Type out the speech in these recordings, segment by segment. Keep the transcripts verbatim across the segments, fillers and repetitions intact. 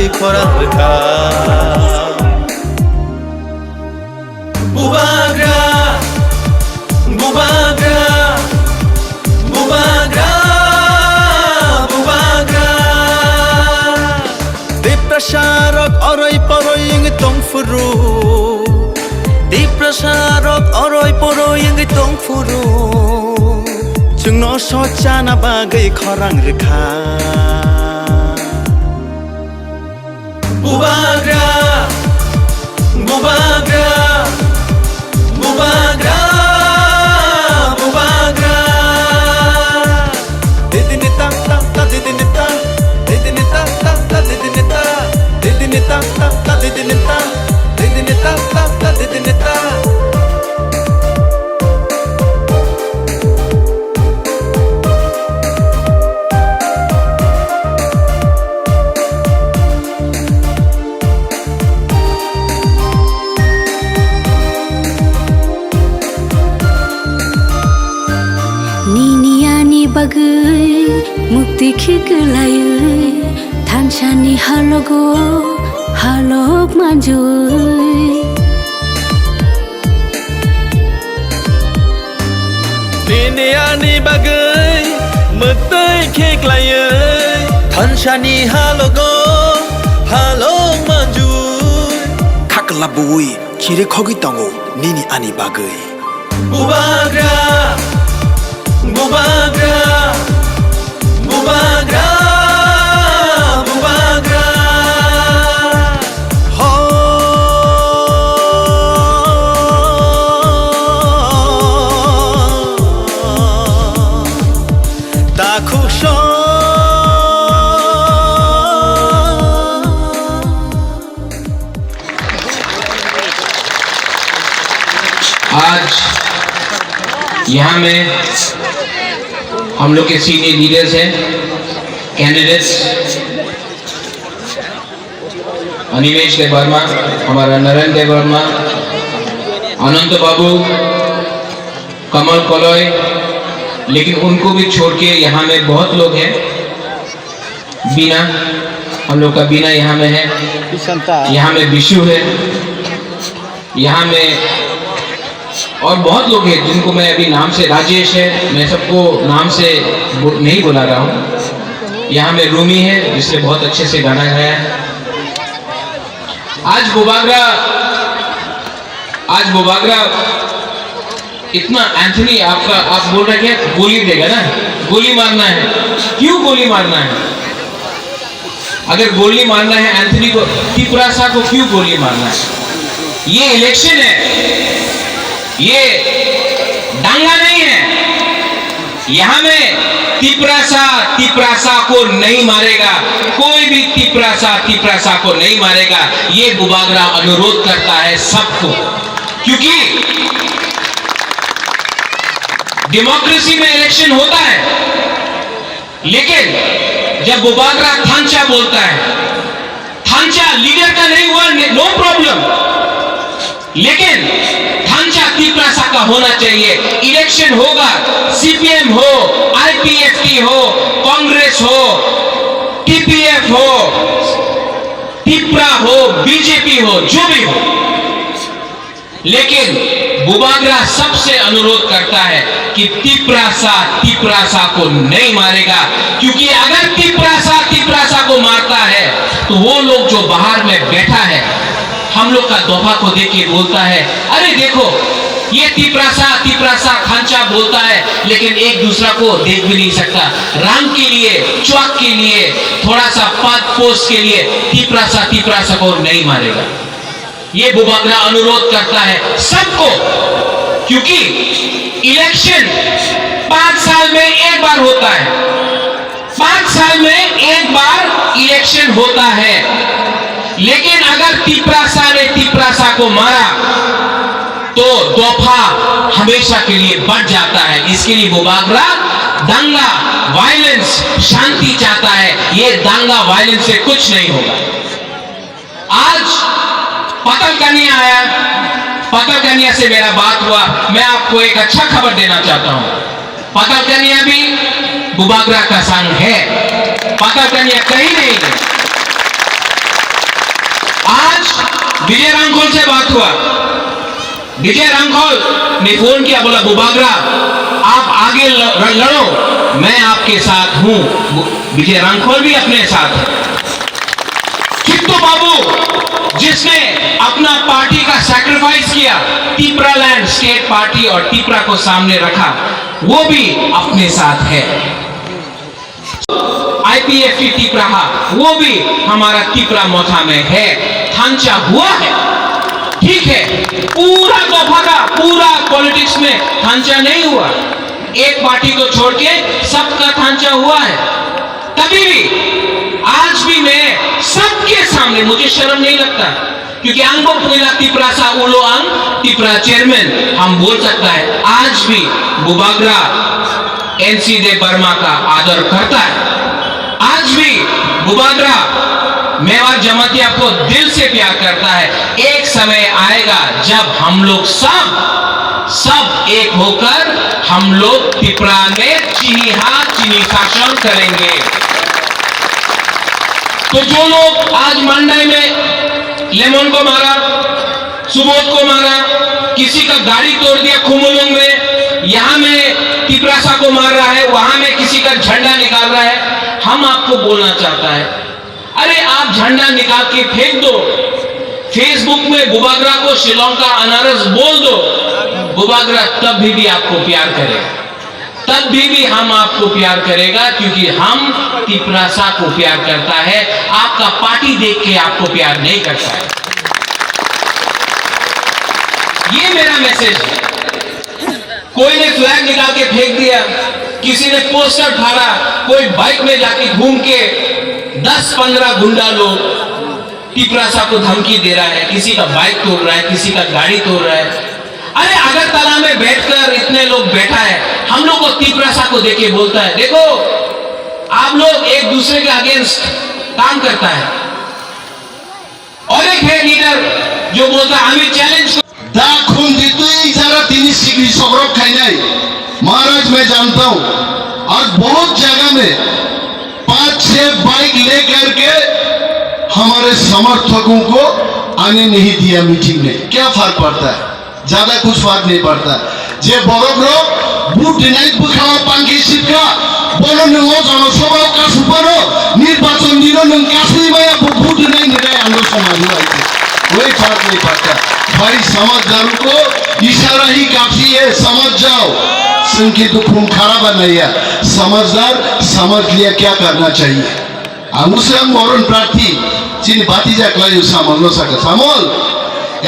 khorang rwkha. Bubagra, bubagra, bubagra, bubagra. Tiprasa rok oroi poroi wngwi tong phuru, Tiprasa rok oroi poroi wngwi tong phuru, chwngno sochana bagwi khorang rwkha. Bubagra, bubagra, bubagra, bubagra. Didini ta ta ta, didini ta, didini ta ta ta, didini ta, didini ta ta ta, didini ta, didini ta ta ta, didini ta. Nini ani bagwi mukti khiklaiwi, thansani halogo halok manjui. Nini ani bagwi mwtwi khiklaiwi, thansani halogo halok manjui. Khakla bui chiri khogwi tongo nini ani bagwi. Bubagra, bubagra, bubagra, bubagra. Ho. Takhuk song. आज यहाँ में हम लोग के senior leaders हैं, कैंडिडेट्स, अनिमेश देवर्मा, हमारा नरेंद्र देवर्मा, अनंत बाबू, कमल कलय, लेकिन उनको भी छोड़ के यहाँ में बहुत लोग हैं। बीना, हम लोग का बीना यहाँ में है, यहाँ में विशु है, यहाँ में और बहुत लोग हैं जिनको मैं अभी नाम से, राजेश है, मैं सबको नाम से बो-, नहीं बुला रहा हूँ। यहाँ में रूमी है जिसने बहुत अच्छे से गाना गाया है। आज बुबागरा, आज बुबागरा इतना, एंथनी, आपका, आप बोल रहे हैं गोली देगा ना, गोली मारना है। क्यों गोली मारना है? अगर गोली मारना है एंथनी को, तिपरासा को क्यों गोली मारना है? ये इलेक्शन है, ये दंगा नहीं है। यहाँ में तिपरासा तिपरासा को नहीं मारेगा, कोई भी तिपरासा तिपरासा को नहीं मारेगा। ये बुबागरा अनुरोध करता है सबको, क्योंकि डेमोक्रेसी में इलेक्शन होता है, लेकिन जब बुबागरा थांचा बोलता है, थांचा लीडर का नहीं हुआ, नो प्रॉब्लम, लेकिन थांचा तिपरासा का होना चाहिए। इलेक्शन होगा, सीपीएम हो, आईपीएफटी हो, कांग्रेस हो, टीपीएफ हो, तिपरा हो, बीजेपी हो, जो भी हो, लेकिन बुबागरा सबसे अनुरोध करता है कि तिपरासा तिपरासा को नहीं मारेगा, क्योंकि अगर तिपरासा तिपरासा को मारता है तो वो लोग जो बाहर में बैठा है, हम लोग का दोफा को देख के बोलता है, "अरे देखो, ये तिपरासा तिपरासा खांचा बोलता है, लेकिन एक दूसरा को देख भी नहीं सकता। रंग के लिए, च्वाक के लिए, थोड़ा सा पद पोस्ट के लिए तिपरासा तिपरासा को नहीं मारेगा।" ये बुबागरा अनुरोध करता है सबको, क्योंकि इलेक्शन पांच साल में एक बार होता है, पांच साल में एक बार इलेक्शन होता है, लेकिन अगर तिपरासा ने तिपरासा को मारा तो दोफा हमेशा के लिए बंट जाता है। इसके लिए बुबागरा दंगा, वायलेंस, शांति चाहता है। ये दंगा वायलेंस से कुछ नहीं होगा। आज पतलकनिया आया, पतलकनिया से मेरा बात हुआ। मैं आपको एक अच्छा खबर देना चाहता हूं, पतलकनिया भी बुबागरा का संग है, पतलकनिया कहीं नहीं है। विजय रांखल से बात हुआ। विजय रांखल ने फोन किया, बोला, "बुबागरा, आप आगे ल-, लड़ो, मैं आपके साथ हूँ।" विजय रांखल भी अपने साथ है। चित्तू बाबू, जिसने अपना पार्टी का सैक्रिफाइस किया, तिपरा लैंड स्टेट पार्टी और तिपरा को सामने रखा, वो भी अपने साथ है। आईपीएफटी तिपराहा, वो भी हमारा तिपरा मोथा में है, थांचा हुआ है। ठीक है, पूरा दोफा का पूरा पॉलिटिक्स में थांचा नहीं हुआ, एक पार्टी को छोड़ के सबका थांचा हुआ है। तभी भी, आज भी मैं सबके सामने, मुझे शर्म नहीं लगता, क्योंकि ang bo puila Tiprasa ulo, ang Tipra chairman, हम बोल सकता है। आज भी बुबागरा एनसी देव वर्मा का आदर करता है। आज भी बुबागरा मेवाड़ जमातिया को दिल से प्यार करता है। एक समय आएगा जब हम लोग सब, सब एक होकर हम लोग तिपरा में चीनी हाथ, चीनी शासन करेंगे। तो जो लोग आज मंडई में लेमन को मारा, सुबोध को मारा, किसी का गाड़ी तोड़ दिया खुमुलुंग में, यहाँ में तिपरासा को मार रहा है, वहाँ में किसी का झंडा निकाल रहा है, हम आपको बोलना चाहता है, अरे आप झंडा निकाल के फेंक दो, Facebook में बुबागरा को शिलोंग का अनारस बोल दो, बुबागरा तब भी, भी आपको प्यार करेगा। तब भी, भी हम आपको प्यार करेगा, क्योंकि हम तिपरासा को प्यार करता है, आपका पार्टी देख के आपको प्यार नहीं करता है। ये मेरा मैसेज है। कोई ने फ्लैग निकाल के फेंक दिया, किसी ने पोस्टर फाड़ा, कोई बाइक में जाके घूम के दस पन्द्रह गुंडा लोग तिपरासा को धमकी दे रहा है, किसी का बाइक तोड़ रहा है, किसी का गाड़ी तोड़ रहा है। अरे, अगरतला में बैठकर इतने लोग बैठा है, हम लोग को तिपरासा को देके बोलता है, देखो, आप लोग एक दूसरे के अगेंस्ट काम करता है। और एक है लीडर जो बोलता है, हमें challenge. Da khum di twi jara tini sikri sokrok khainai. महाराज, मैं जानता हूँ, आज बहुत जगह में पाँच छह बाइक लेकर के हमारे समर्थकों को आने नहीं दिया मीटिंग में। क्या फर्क पड़ता है? ज्यादा कुछ फर्क नहीं पड़ता। Je borok rok vote dinai bwkhao pangki sipkha, bono nwng o jonosabhao kasupano, nirbachon dino nwng kasui maya bo vote dinai ni rai ang no samajwai. कोई फर्क नहीं पड़ता। भाई, समझदारों को इशारा ही काफी है, समझ जाओ। Chwng kintu khum khara ba naiya, समझदार समझ लिया क्या करना चाहिए। Ang usang moron prarthi, chini batija kwlaio Samolno saka, Samol,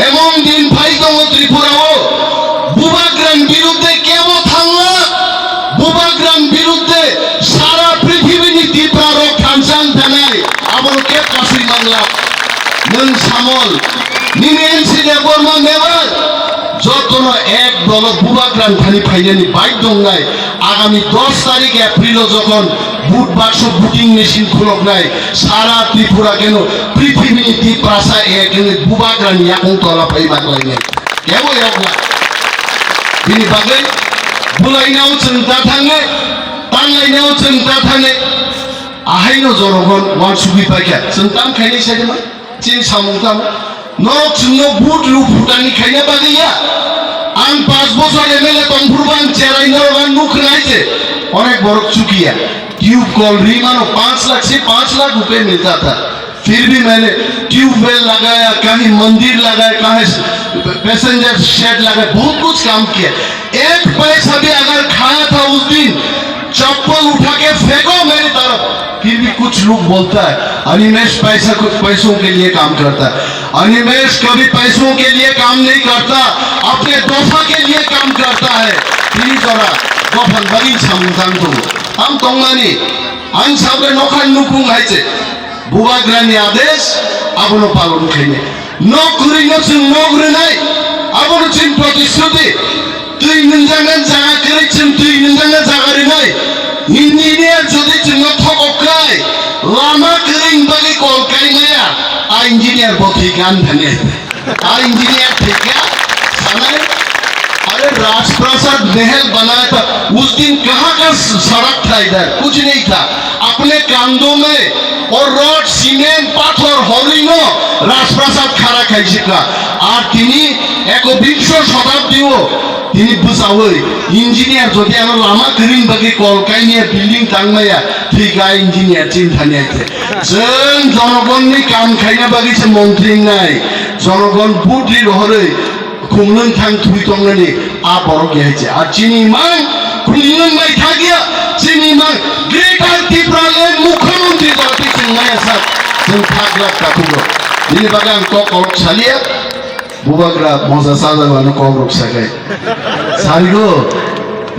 emon din phai tongo Tripura o, Bubagrani birudde kebo thangla, Bubagrani birudde sara prithibini Tipra rok thansa wng thanai, abono keb kasui mangla. Nwng Samol, nini N C Debbarma member, jotono ek dolo Bubagrani thani phainani bike dongnai, agami dos tarik April o jokhon vote bakso voting machine khuloknai, sara Tripura keno prithibini Tiprasa ek wngwi Bubagrani yakung tola phai baklainai. Kebo yokla. Bini bagwi bulainao chwng ta thangnai, tanlainao chwng ta thangnai. Ahaino jorogon wansugwi paikha. Chwng tam khainai saidima? Chini samung tamo? Norok chwngno vote rw phutani khaina bagwi ya. Ang panch bochor M L A tongphuru bo ang cherai norok ang nukha nai je onek borok chukiya. Tube kol ri mano panch lakh se panch lakh rupiya milta tha. फिर भी मैंने ट्यूबवेल लगाया, कहीं मंदिर लगाया, कहीं passenger shade लगाया, बहुत कुछ काम किया। एक पैसा भी अगर खाया था उस दिन, चप्पल उठा के फेंको मेरी तरफ, फिर भी कुछ लोग बोलता है, "अनिमेश पैसा, कुछ पैसों के लिए काम करता है।" अनिमेश कभी पैसों के लिए काम नहीं करता, अपने दोफा के लिए काम करता है। Tini jora dophani bagwi samung tang tongo. Ang tongmani, ang sabre nokha nukung hai se. Bubagrani adesh abono palon khainai. Nok kwrwino chwng nok rwnai, abono chini protishruti. Twi nwnjaknai jaga kwrwi chwng twi nwnjaknai jaga rwnai. Engineer jodi chwngno thokok khai, lama kwrwini bagwi kol kai maya, a engineer bo thwi gan thani. A engineer thwikha, sanai, ar राजप्रासाद महल बनाया था, उस दिन कहाँ का सड़क था इधर? कुछ नहीं था। अपने कंधों में और रॉड, सीमेंट, पत्थर, हरिनो राजप्रासाद खड़ा खाई सिका। আর তিনি একবিংশ শতাব্দীও তিনি বুঝাওই ইঞ্জিনিয়ার যদি আনো লামা করিম বাকি কল কাইনিয়া বিল্ডিং টাংমায়া ঠিক আ ইঞ্জিনিয়ার চিন্তা নিয়ে আছে। जों জনগণनि কাম খাইনা বাকি সে মন্ত্রী নাই, জনগণ ভোট রি রহরে Khumlwng thang thwi tongnani a borok ya hai se. Ar chini mang khumlwng bai thak ya, chini mang Greater Tipraland Mukhyamantri jora twi chwng maya sak, chwng thak lak takhuk rok. Bini bagwi ang kok kolok saliya, bubagra moja sajagwano kok rok sakai. Sarigo,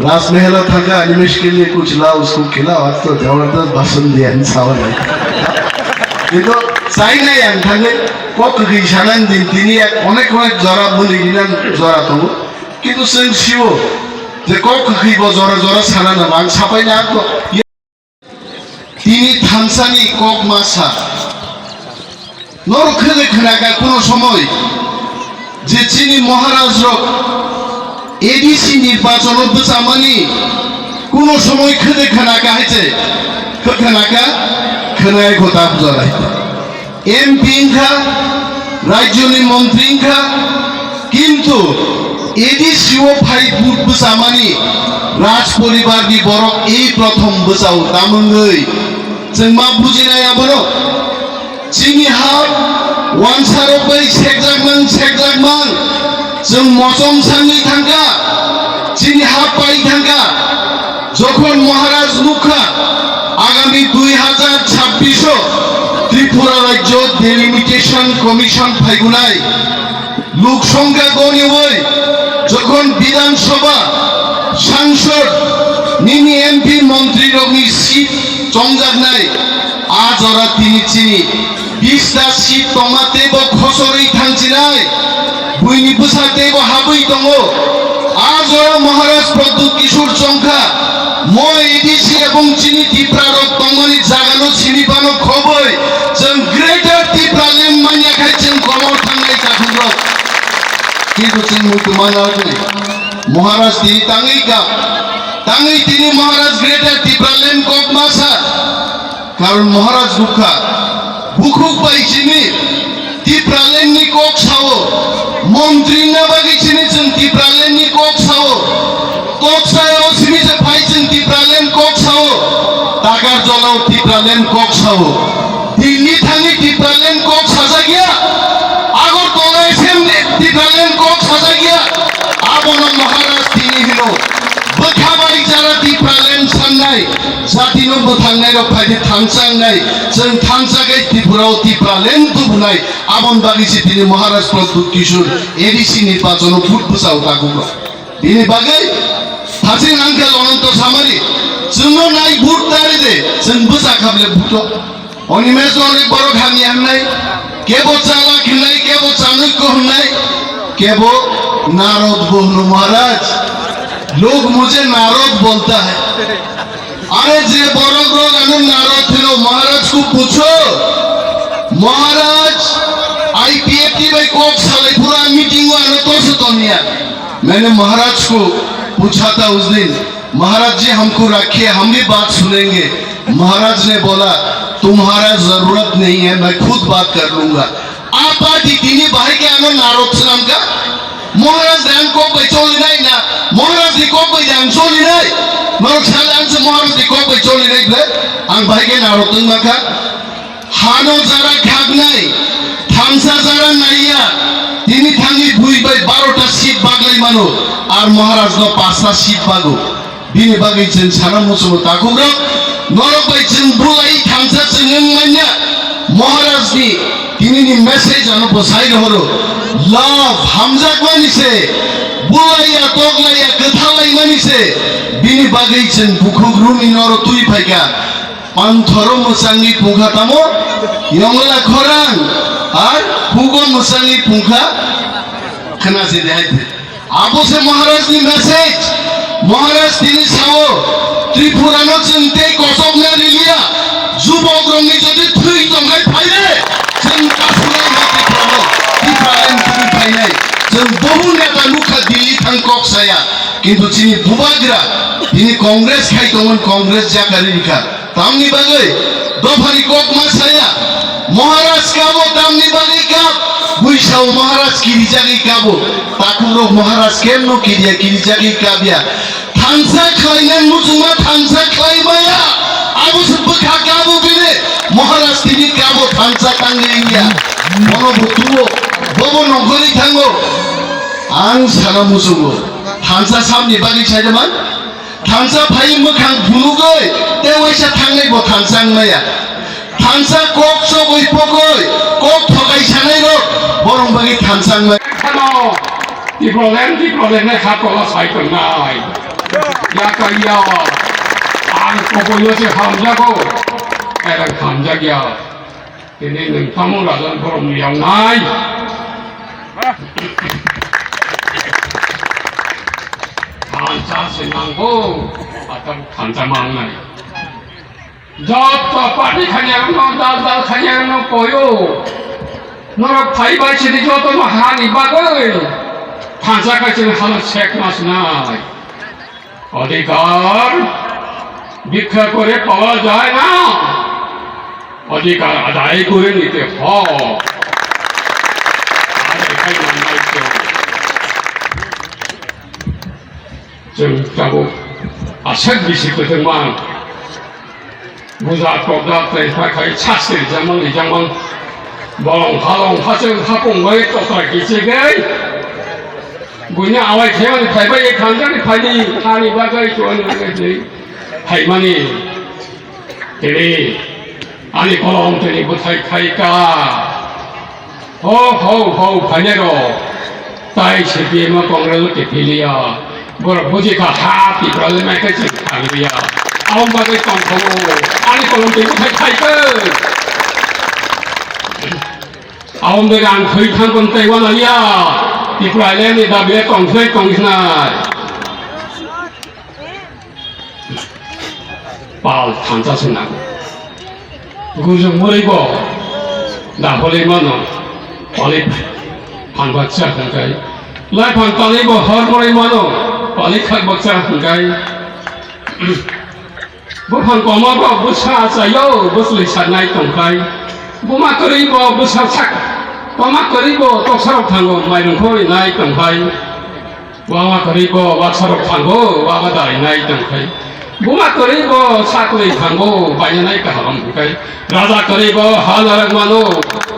Rajmahal thangkha, animesh ke liye kuch lao, usko khilao, aaj to jabardast bhashan diya, sawa nai. Kintu sai nai ang thangwi, Kok kwkwi sanani din tini yak onek onek jora bwlwi rinani jora tongo. Kintu chwng sio je kok kwkwi bo jora jora sana nang ang sapai na to. Tini thansani kok ma sa. Norok khwlwi khwnaka kuno somoi je chini Maharaj rok A D C nirbachono bwchamani kuno somoi khwlwi khwnaka hai se khwkhnaka khwnai khota bujolai. M P wngkha, rajyoni montri wngkha, kintu A D C o phai bwchamani raj poribarni borok ei prothom bwchao tamungwi chwng ma bujinai abono. Chini ha wansarok bai sekjakmang sekjakmang chwng mochom sangwi thangkha, chini ha pai thangkha. Jokhon Maharaj nukha, agami dui hajar chabbish o Tripura Rajyo Delimitation Commission phaigunai, luk songkha goniwi, jokhon Bidhan Sabha, Sangsod, nini M P montri rokni seat chongjaknai, a jora tini chini Bista seat tongma teibo khosorwi thangchinai, buini bwsa teibo habwi tongo. A jora Maharaj Pradyut Kishore chongkha, mo A D C ebong chini Tipra rok tongmani jagano sini bano khoboi, chwng Greater Tipraland manya khai chwng komor thangnai takhukrok. Kintu chwng muitu manarokni Maharaj tini tangwi ka, tangwi tini Maharaj Greater Tipraland kok masa. Karon Maharaj nukha, bukhuk bai chini Tipraland ni kok sao, montri na bagwi chini chwng Tipraland ni kok sao, kok sao simi se phai chwng Tipraland kok sao, Takarjala o Tipraland kok sao, Delhi thangwi Tipraland kok sajak ya, Agartala S M Tipraland kok sajak ya, abono Maharaj tini hino. Bwkha bai jara Tipraland sannai, jatino bwthangnai rok phaidi thansa wngnai, chwng thansa khe Tripura o Tipraland tubunai, aboni bagwi se tini Maharaj Pradyut Kishore A D C nirbachono vote bwsao takhuk rok. Bini bagwi thaching angkha Ananto Samari, chwngno nai vote tari de, chwng bwsa khable vote o. Animesh onek borok hamya hwnwi, kebo chalak hwnwi, kebo chanukko hwnwi, kebo narod bo hwno Maharaj. Log mujhe narod bolta hai. Are je borok rok ano narod hwno Maharaj ko pucho. Maharaj I P F T bai kok salai pura meeting o ano toso tongya. Maine Maharaj ko pucha tha us din. महाराज जी हमको रखिए, हम भी बात सुनेंगे। महाराज ने बोला, तुम्हारा जरूरत नहीं है, मैं खुद बात कर लूंगा। Apa di tini bahai ke ano narok swnamkha? Maharaj ni ang kok bai cholinai na, Maharaj ni kok bai ang cholinai. Norok sal ang se Maharaj ni kok bai cholinai ble, ang bahai ke narok tongma kha. Hano jara khaknai, thansa jara naiya, tini thangwi bui bai barota seat baglai mano, ar Maharaj no pasta seat bago. Bini bagwi chwng sana muchungo takhukrok, norok bai chwng bulai thansa chwng wng manya. Maharaj ni tini ni message ano bwsai rohoro. Love, hamjakmani se, bulaiya, toklaiya, kwthalaimani se, bini bagwi chwng bukhuk rumi noro twi phaikha. Panthoro mwchangwi pungkha tamo, yongla khorang, ar hugo mwchangwi pungkha, khna se de hai. Abo se Maharaj ni message, Maharaj tini sao, Tripura no chwng tei kochok na riliya, jubok rok ni jodi thwi tong hai phai re, chwng kasura ma Tripura no, Tripura no thwi phai nai, chwng bohu neta nukha Delhi Thang kok saya, kintu chini bubagra, tini Congress khai tongon, Congress jakari rikha. Tamni bagwi dophani kok ma saya, Maharaj kabo tamni bagwi kap, buisao Maharaj kiri jagwi kabo, takhuk rok Maharaj kemno kiriya, kiri jagwi kapya. Thansa khlainai muchungma thansa khlai maya, abo se bwkha kabo bini, Maharaj tini kabo thansa tangwi wngya. Bono bo tuo, bobo nongkhorwi thango. Ang sana muchungo, thansa samni bagwi saida man? Thansa phai mwkhang phunugwi, tei waisa thangnai bo thansa wng maya. Thansa kok chogwi pogwi, kok thokai sanai rok, borok bagwi thansa wng maya. Kheno, Tipraland, Tipraland hai ha tola sai tongnai. Ya kaiya, ang koboyo se hamjago, erang hamjagya. Tini nwng tamo rajan borok ni yawnai. Thansa se nango, atam thansa mangnai. Joto party khainai rokno, dal dal khainai rokno koyo. Norok phai bai sidi joto no hani bagwi. Thansa khai sini hano sek mas nai. অধিকার ভিক্ষা করে পাওয়া যায় না, অধিকার আদায় করে নিতে হয়। Adai khai manai se. Chwng tabuk aswk bisi kwthwngma. Buja kokda tei pha khai sasti rijamang rijamang. Bolong halong hachwng hapung bai tokra kichigwi. Buini awai khaimani phaibai thangjani phaini hani bagwi chuani bagwi phaimani. Tini ani kolom tini bwthai khaika. Ho, ho, ho, phainai rok. Tai C P M o Congress o kiphiliya. Borok bujikha ha Tipra le mai khe chwng thanglia. Aboni bagwi tongthokgo. Ani kolom twi bwthai khaikhe. Aboni bagwi ang thwi thangkon tei wanaliya. Tipra le ni dabi le tongthai tongkhnai. Pal thansa se nango. Gurjung mori bo da holi mano, pali phan baksa hwnkhe. Lai phan tali bo hor mori mano, pali khak baksa hwnkhe. Buphang koma bo bwsa achaio, bwsli sanai tongkhai. Buma kwrwi bo bwsa sak, koma kwrwi bo toksarok thango, mairung khoi nai tongkhai. Wama kwrwi bo waksarok thango, wama darinai tongkhai. Buma kwrwi bo sakri thango, bainanai kaham hwnkhe. Raja kwrwi bo ha narwk mano,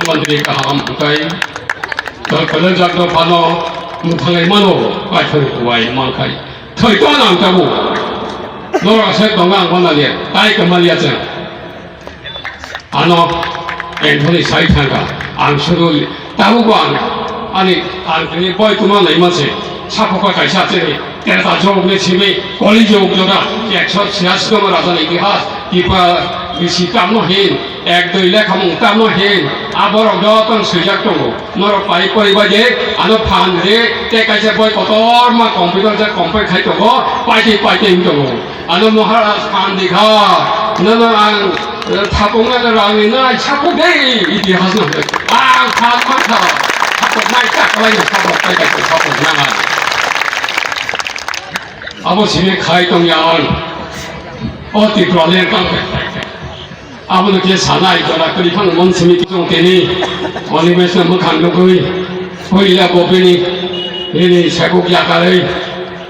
montri kaham hwnkhe. Tol kwlwngjak no phano mwthanglai mano, paithor kuwai mankhai. Thoi to nang tabuk. Norok se tongo ang manalia, tai kwmalia chwng. Ano Anthony sai thangkha, ang sudu tabukbo ang ani, ang tini boi tuma naima se, saphokha kaisa chini, terta jok ni simi, koli jok jora, ekso chhiyasi tongma raja ni itihas, Tipra bisi tamno hin, ek dui lekhamung tamno hin, a borok joto swijak tongo. Norok pai pori bai de, ano phan de, tei kaisa boi kotor ma computer ja compare khai tongo, paitwi paitwi wng tongo. Ano Maharaj phan di kha, nono ang, eh, thapung na rang ni nai sapu de, itihas no. Ang phan ma kha, thapung nai tak lai no thapung pai bai thapung na. Abo sini khai tong yang. O Tipra le tang. Abono khe sanai jora kwrwi phano mon simi tong tini, Animesh no mwkhang nugwi, puila bo bini, bini sebuk yakarwi,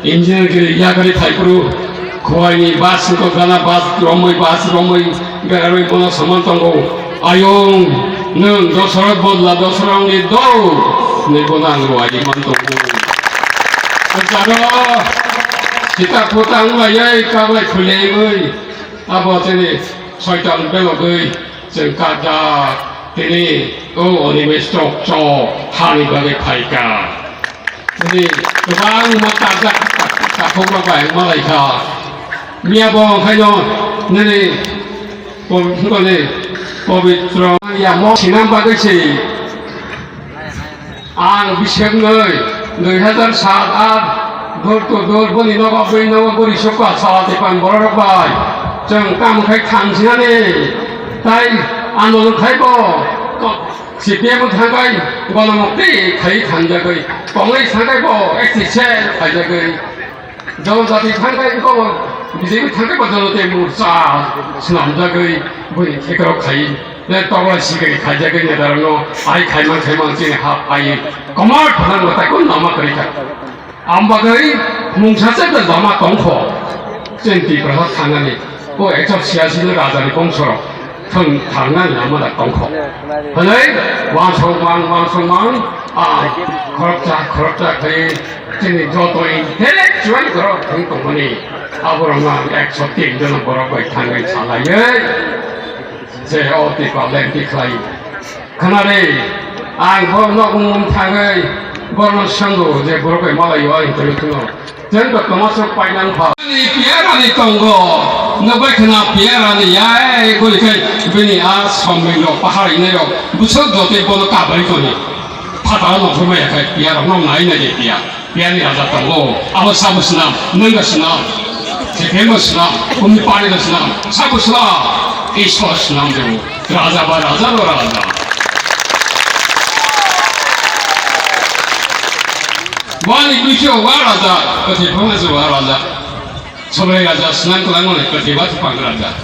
engineer giri yakarwi phaiphuru, Khowai ni bus wngkha gana bus romwi, bus romwi berarwi bono saman tongo. Ayung, nwng Dosoroth bodla Dosoroth ni do, ni bono ang rwai man tongo. Jaro, sita phuta wnglaiyai, kaglai khuilaiwi, abo tini Soitan belogwi chwng kajak tini o Animesh chok chok hani bagwi phaikha. Tini kwbangma kajak takhukrok bai wngma laikha. Miyabo onkhaino nini po-, nini pobitro yamo sinam bagwi se. Ang bising noi, dui hazar sat at, door to door, boni nogo bini nogo guri sokha sala tipan borok rok bai. Chwng kam khai thansinani, tai ano khai bo, to, C P M thangkai, Gonomukti khai thangjagwi, Congress thangkai bo S T cell khaijagwi, Jonojati thangkai bo B J P thangkai bo Jonojati Morcha swnamjagwi, buini thekrok khai, le tokla sikri khaijagwi netarokno ai khaimang khaimang chini ha phai, komar phanang mwtai kun nama kwrwi kha. Ang bagwi mungsa se da lama tongkho. Chwng Tiprasa thangnani o ekso siyasi no rajani bongsorok thwng thangnani lama da tongkho. Hwnwi wansong mang, wansong mang, a, khoroksa, khoroksa khe chini joto intellectual borok thwng tongmani aborokno ang ekso tin jon borok bai thangwi salaiwi je o Tiprasa lengti khlai. Khwnadi, ang bo nok wngmung thangwi borokno swngo je borok bai malaio ayang tongwi thwngno. Chwng bo twma sok painang pha. Ani piyarani tongo, nokbai khwna piyarani yai gori khai bini a somrwirok pahar inairok bwswk jotwi bono kabai toni. Phataro nongkhorma yakhai piyarokno nai nai de piya. Piyani raja tongo, abo sabo swnam, nwng bo swnam, Sephirbo swnam, Umni Paribo swnam, sabo swnam, Ishwar swnam de. Raja ba raja bo raja. Bani bisio wa raja, kwthwi phangma se wa raja. Sobai raja swnam kwlangmani kwthwi ba thupang raja.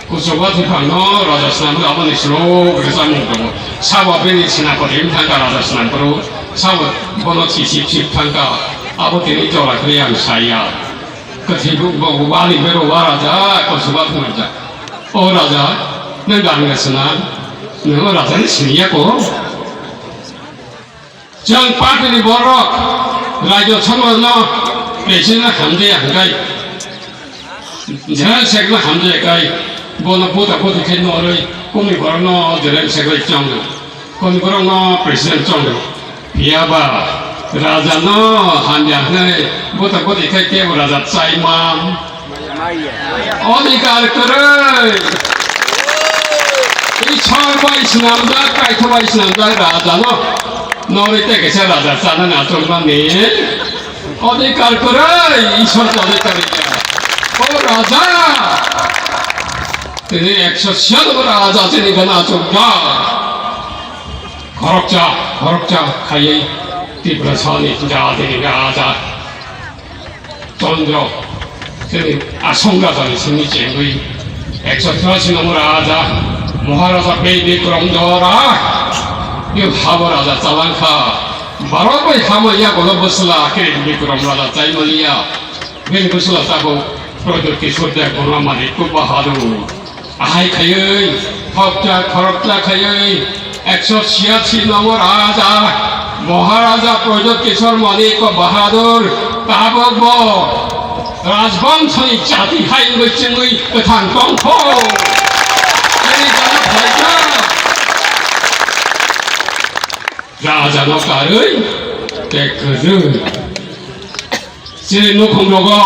Kuchugo thwphangno raja swnamwi aboni srok rwchapmung tongo. Sabo bini senapati wng thangkha raja swnam phuru, sabo bono sisip sip thangkha, abo tini jora kwrwi ang saya. Kwthwi bo, bo, bo wani bero wa raja, kuchugo thwngkha. O raja, nwng gangna swnam, nwng o rajani siniya ko? Chwng party ni borok Rajya Sabha no president no hamjaya hwnkhe, General Secretary no hamjaya khai, bono bota boti khe norwi kumi borok no General Secretary chongo, kumi borok no president chongo. Phiya ba Raja no hamya hwnwi bota boti khe kebo Raja chaimang. Odhikar kwrwi. Ishwar bai swnamjak, Kaitor bai swnamjak raja no. Norwi tei kaisa raja chanani achukmani. Odhikar kwrwi, Ishwar odhikar ya. O raja. Tini ekso siyano raja chini gana achukjak. Khoroksa, khoroksa khaiwi Tiprasani jatini raja. Chandra, chini asong rajani simi chengwi, ekso churasi nombor raja, Maharaja Bey Bikram Dora, yung habo raja chalangkha, Bharat bai hama yakono bwsla khe Bikram raja chaimaliya, bini bwsla tabuk Pradyot Kishore Deb Burma Manik Bahadur. Ahai khaiwi, khoroksa, khoroksa khaiwi, ekso siyasi nombor raja, Maharaja Pradyot Kishore Manik Bahadur, tabok bo Rajbongshoni jati hai wngwi chwngwi kwthang tongkho. Ani jana phaikha. Raja no karwi, tei kwrwi. Chini nukhung rogo,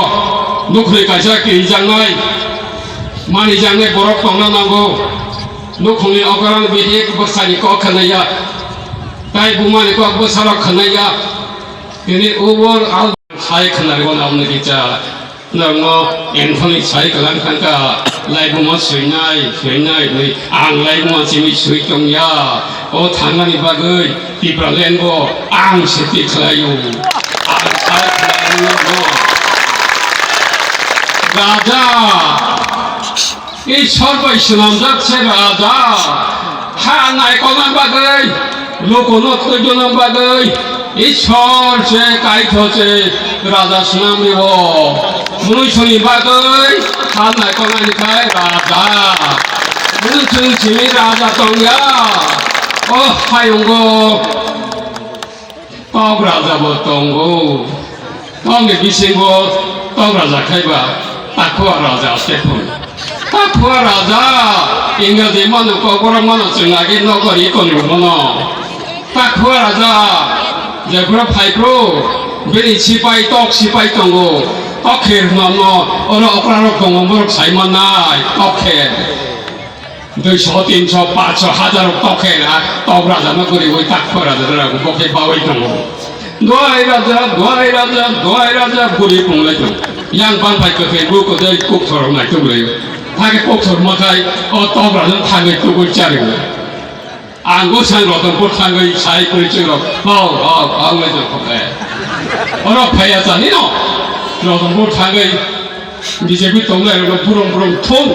nukhung kaisa kirijaknai, manijaknai borok tongna nango. Nukhungni okorang bihik bwsani kok khwnaiya, tai bumani kok bwsarok khwnaiya. Tini ubon al sai khwnarigo namni kicha. Norokno Anthony sai kwlang thangkha, laibuma swinai, swinai hwnwi ang laibuma simi swi tongya. O thangnani bagwi Tipraland bo ang seti khlaio. Ang sai khlaio. Raja, Ishwar bai swnamjak se raja. Ha naikolna bagwi, lukuno twijlona bagwi, Ishwar se, Kaitor se, raja swnam ribo. Munuisuni bagwi, ha naikolnani khai raja. Munuisuni simi raja tongya. O hayungo. Tok raja bo tongo. Tokni bisingo tok raja khaiba Takhua raja se phun. Takhua raja Ingraji mano kokborok mano chwng age nokori toni mano. Takhua raja jephru phaiphru bini sipai tok sipai tongo. Tok khe hwnamno oro okrarok tongo borok sai mannai tok khe. Duiso, tinso, paanso, hajar tok khe na tok raja no guriwi Takhua raja rok bo khe bawi tongo. Duai raja, duai raja, duai raja guri punglai tong. Yang ban pai kwthwi bu kwthwi kok thorok nai tuglai. Thake kok thor makhai o tok raja thangwi tugui chari. Ang bo sang Rajanpur thangwi sai kwrwi chwng rok. Hau, hau, hau lai jor khote. Oro phaiya chani no. Rajanpur thangwi B J P tongnai rok burung burung thung.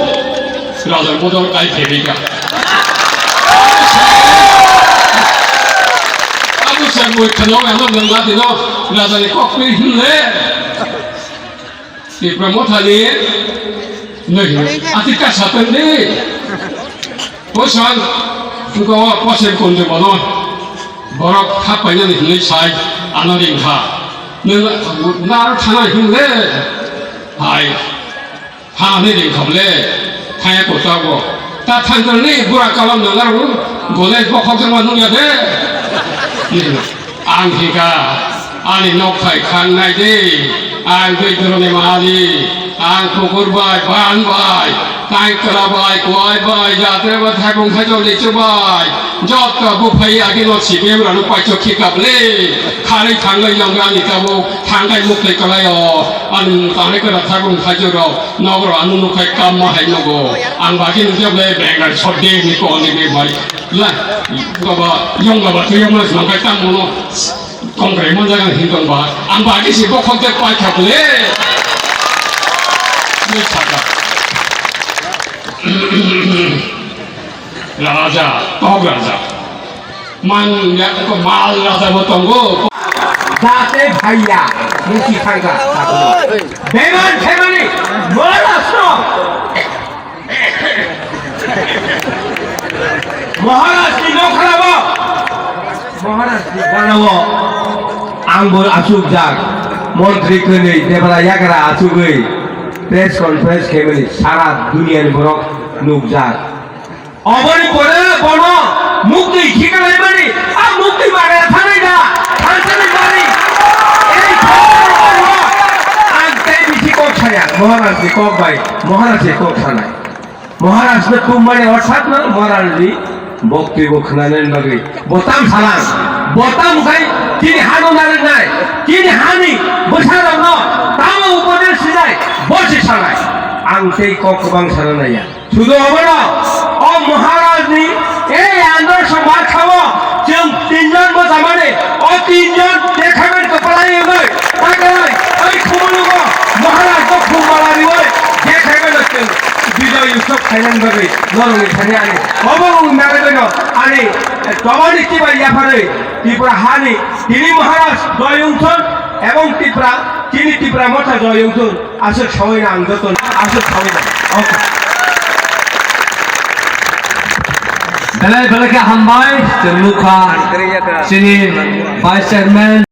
Rajanpur dol kai phebika. Aku sang boi khano ano nang lati no. Rajani kok pi hule. Tipra Mothani nai hino. Ati ka satang de. Bosan ko posem konde bono. Borok kha painani hinwi sai ano ringkha. Nang nar thana hinle. Hai. Thani ringkha le. Thaya ko tago. Ta thangkar ni bura kalam nang aro. Gole bokhok jama nung ya de. Ang hika, ani nok thai khang nai de, ang twi doroni mali, ang pukur bai, ban bai, tangkra bai, kuai bai, jatre bai, thaibung thaichok lichu bai, jotto buphai agi no C P M rano pacho khikap le, khari thangai nang ani tabo, thangai mukle kalai o, ani tangre kara thaibung thaichok rok, nok rok anu nukhai kam ma hai nogo, ang bagi nujab le, bengal sodde ni ko ni be bai. La, baba, yong baba, tu yong mas nang kai tang mono. Kong kai man jaga hin tong ba. Ang bagi si bokhok de pai khap le. Ni chaka. Raja, tok raja. Man ya ko mal raja bo tongo. Jate bhaiya, musi thangka. Beman khemani, Maharashtra. Maharaj ni nokhrabo, Maharaj ni ganao ang bo achukjak, montri kwnwi Debra yagra achugwi press conference khaimani sara duniani borok nukjak. Oboni pore bono mukti khikalaimani, a mukti magaya thanai da, thansani mani. Ei thansani mani ang tei bisi kok saya, Maharaj ni kok bai, Maharaj ni kok sanai. Maharaj no tum mani orthat no Maharaj ni bokti bo khwnanani bagwi botam salang, botam khai chini hano narwknai, chini hani bwsarokno tamo upodesh sinai, bosi sanai. Ang tei kok kwbang sana naiya. Sudu obono, o Maharaj ni ei andor sombar khao, chwng tinjon bo jamani, o tinjon dekhaiman kwpalai wngwi, takai, oi khumulugo, Maharaj no khum bala riwi, dekhaiman chwng Bijoy Utsav khainani bagwi, norokni thani ani, obo wng narwgwino, ani, eh, tomani tibai yapharwi, Tripura hani, tini Maharaj, Joy Wngthon, ebong Tripura, tini Tripura motha Joy Wngthon. Aswk sawi na ang joto aswk sawi na. Okay. Belai belai khe hambai, chwng nukha chini Vice Chairman.